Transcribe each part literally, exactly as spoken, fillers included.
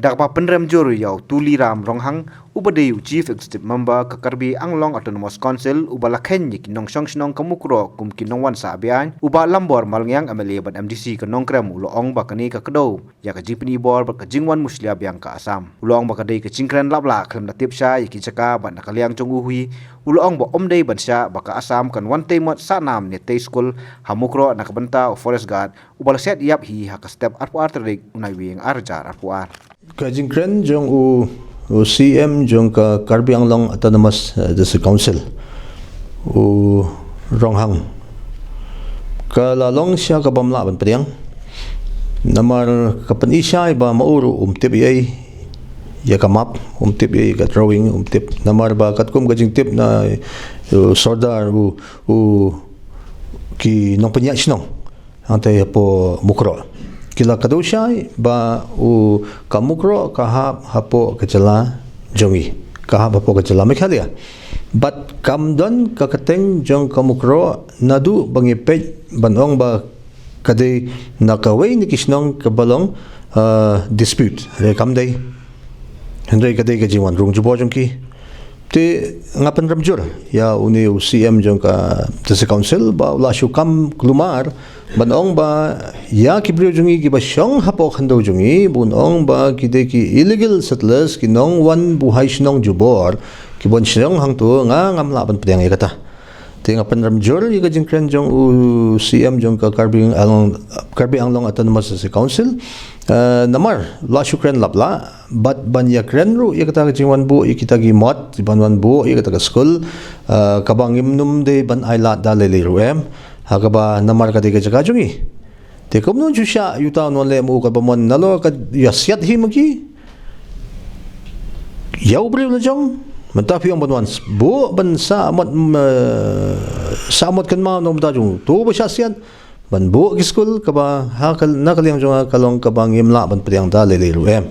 Da kaba pynrem jur ïa u Tuliram Ronghang, uba dei u Chief Executive Member ka Karbi Anglong Autonomous Council, uba la kheiñ ïa ki nongshong shnong ka Mukroh kum ki nongwan sah beaiñ, u Bah Lambor Malngiang, M L A bad M D C ka Nongkrem, u la ong ba kane ka kdew ïa ka jingpynibor bad ka jingwan mushlia biang ka Assam. U la ong ba ka dei ka jingkren laplah khlem da tip sha ïa ki jaka bad na ka liang jong u hi, u la ong ba ym dei ban shah ba ka Assam kan wan tei mot sah nam ne tei skul ha Mukroh na ka bynta u Forest Guard, uba la siat ïap hi ha ka step arphew ar tarik u Naiwieng ar hajar arphew ar. Ka jingkren jong u, u C M jong ka Karbi Anglong Autonomous, eh, District Council, u Ronghang, ka la long sha ka bym lah ban pdiang. Namar ka pynshai ba ma u ruh um tip ei ei ïa ka map, um tip ei ei ïa ka drawing, um tip. Namar ba katkum ka jingtip na, eh, u sordar, u, u ki nongpynïaid shnong hangtei hapoh Mukroh, ki la kdew shai ba u ka Mukroh ka hap hapoh ka jylla jong ngi, ka hap hapoh ka jylla Meghalaya. Bad kam don ka kyrteng jong ka Mukroh naduh ba ngi peit ban ong ba ka dei na kawei na ki shnong kaba long, uh, dispute. Hynrei kam dei. Hynrei ka dei ka jingwan rung jubor jong ki. Te nga pynrem jur ïa une u C M jong ka District Council ba u la shu kam kulmar ban ong ba ïa ki briew jong ngi kiba shong hapoh khyndew jong ngi, ba un ong ba ki dei ki illegal settlers, ki nongwan buhai shnong jubor, ki ban shong hangto, nga ngam lah ban pdiang ïa kata. Te nga pynrem jur ïa ka jingkren jong u C M jong ka Karbi Anglong, Karbi Anglong Autonomous District Council. Eh, namar la shu kren laplah bad ban ïa kren ruh ïa kata ka jingwan buh ïa kita ki mot, ban wan buh ïa kata ka skul, eh, kaba ngim nym dei ban ailad da lei lei ruh em. Ha kaba namar ka dei ka jaka jong ngi. Te kumno shu shah ïa uta u nongleh ma u kaba mon nalor ka ïa siat hi ma ki. Ïa u briew la jong, mynta phi ong ban wan s-, buh ban sah mot, mm, eh, sah mot kynmaw na u bynta jong u. To ba shah siat ban buh ki skul kaba ha ka, na ka liang jong nga ka long kaba ngim lah ban pdiang da lei lei ruh em.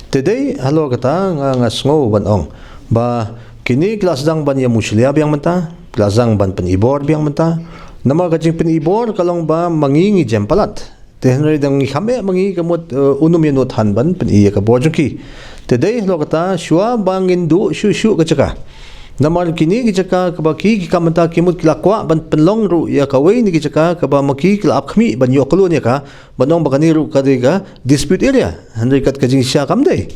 Te dei halor kata nga, nga sngew ban ong ba kine ki la sdang ban ïa mushlia biang mynta, ki la sdang ban pynibor biang mynta. Namar ka jingpynibor ka long ba ma ngi ngi jem palat. Te hynrei dang ngi kham eh ma ngi ka mut, eh, un ym ïa nud than ban pyni ïa ka bor jong ki. Te dei halor kata shuwa ba ngin duh shuh shuh ka jaka. Namar kine ki jaka kaba ki, ki kam mynta ki mut ki la kwah ban pynlong ruh ïa kawei na ki jaka kaba ma ki ki la ap khmih ban ïoh klun ïa ka, ban ong ba kane ruh ka dei ka dispute area. Hynrei kat ka jingshisha kam dei.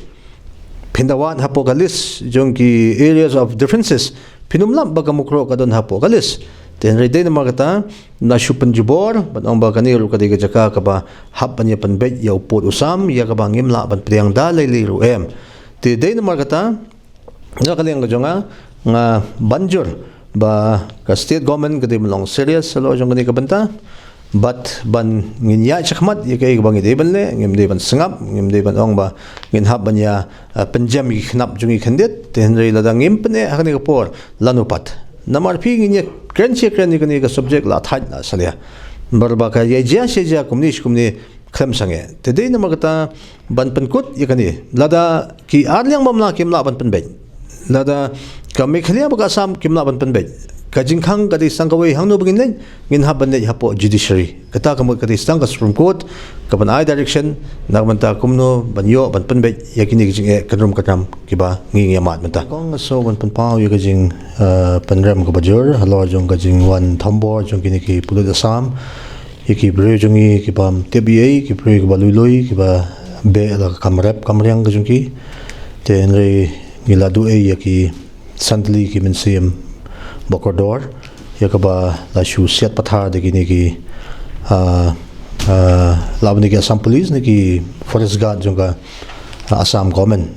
Phin da wad hapoh ka list jong ki areas of differences, phin ym lap ba ka Mukroh ka don hapoh ka list. Te hynrei dei namar kata, la shu pynjubor ban ong ba kane ruh ka dei ka jaka kaba hap ban ïa pynbeit ïa u pud u sam, ïa kaba ngim lah ban pdiang da lei lei ruh em. Te dei namar kata, na ka liang ka jong nga, nga ban jur ba ka state government ka dei ban long serious halor jong kane ka bynta. Bad ban ngin ïaid shakhmat ïa kaei kaba ngi dei ban leh, ngim dei ban sngap, ngim dei ban ong ba ngin hap ban ïa, eh, pynjem ïa ki khynnah jong ngi khyndiat. Te hynrei lada ngim pyneh ha kane ka por, lano pat. Namar phi ngin ïa kren shi kren ïa kane ka subject la thait la salia. Namar ba ka ïa jia shi jia kumne shi kumne khlem sangeh. Te dei namar kata ban pynkut ïa kane. Lada ki ar liang bym lah kim lah ban pynbeit. Lada ka Meghalaya bad ka Assam kim lah ban pynbeit. Ka jingkhang ka dei tang kawei, hangno ba ngin leit, ngin hap ban leit hapoh judiciary. Kata ka mut ka dei tang ka Supreme Court ka ban ai direction na ka bynta kumno ban ïoh ban pynbeit ïa kine ki jingeh kynrum kynram kiba ngi ngi ïa mad mynta. Kong nga sngew ban pynpaw ïa ka jing, eh, pynrem kaba jur halor jong ka jingwan thombor jong kine ki pulit Assam ïa ki briew jong ngi kiba ym tip ei ei, ki briew kiba lui lui, kiba beh la ka kam rep kam riang ka jong ki. Te hynrei ngi la duh ei ïa ki san tylli ki mynsiem ba kordor, ïa kaba la shu siat pathar da kine ki, ah, ah, la bynta ki Assam Police ne ki Forest Guard jong ka, ah, Assam government.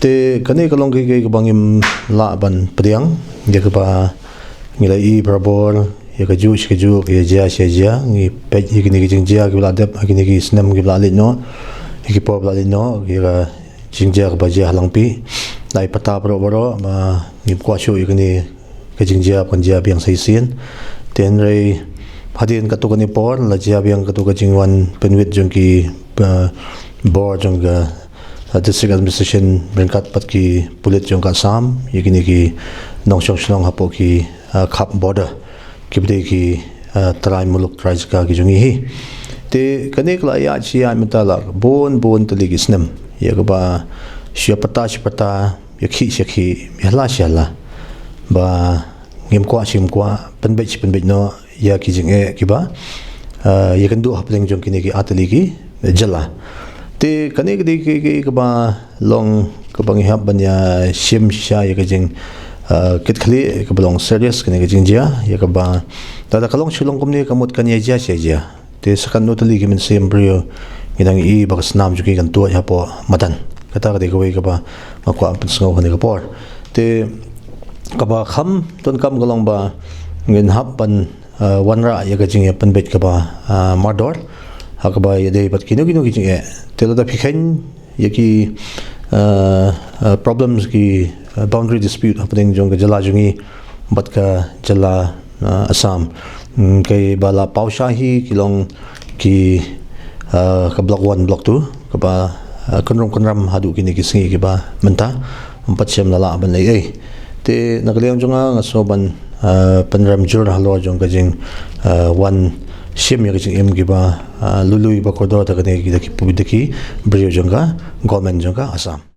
Te kane ka long kaei kaei kaba ngim lah ban pdiang, ïa kaba ngi la ïohi barabor, ïa kajuh shi kajuh, ïa jia shi jia, ngi peit ïa kine ki jingjia kiba la dep ha kine ki snem kiba la leit noh, ïa ki por ba la leit noh, ïa ka jingjia kaba jia ha Langpih. La ïa pata baroh baroh, ba ngim kwah shuh ïa kane ka jingjia ban jia biang sa shisien. Te hynrei hadien katto katne por la jia biang katto ka jingwan pynwit jong ki, eh, bor jong ka, eh, District Administration ryngkat bad ki pulit jong ka Assam ïa kine ki nongshong shnong hapoh ki, eh, khap border, kiba dei ki, eh, trai muluk trai jaka ki jong ngi hi. Te kane ka la ïaid shi ïaid mynta la bun bun tylli ki snem. ïa kaba shu ïa pyrta shu pyrta, ïa khih shu khih, ïa hla shu hla, ba ngim kwah shu ngim kwah, pynbeit shu pynbeit noh ïa ki jingeh kiba ïa kynduh hapdeng jong kine ki artylli ki jylla. Te kane ka dei ki, ki kaba long kaba ngi hap ban ïa shim shisha ïa ka jing kit khlieh kaba long serious kane ka jingjia, ïa kaba lada ka long shu long kumne ka mut kan ïa jia shisha jia. Te sa katno tylli ki mynsiem briew ngi dang i ba ka snam jong ki kan tuid hapoh madan. Kata ka dei kawei kaba nga kwah pynsngew ha kane ka por. Te kaba kham donkam ka long ba ngin hap ban wanrah ïa ka jingïa pynbeit kaba mardor ha kaba ïadei bad kino kino ki jingeh. Te lada phi kheiñ ïa ki problems ki boundary dispute hapdeng jong ka jylla jong ngi bad ka jylla Assam, kaba la paw sha hi ki long ki ka block one, block two, kaba kynrum kynram haduh kine ki sngi kiba mynta. Ym pat shym la lah ban leh ei. Te na ka liang jong nga nga sngew ban pynrem jur halor jong ka jing wan shim ïa ka jingim kiba lui lui ba kordor da kane ki, da ki briew jong ka government jong ka Assam.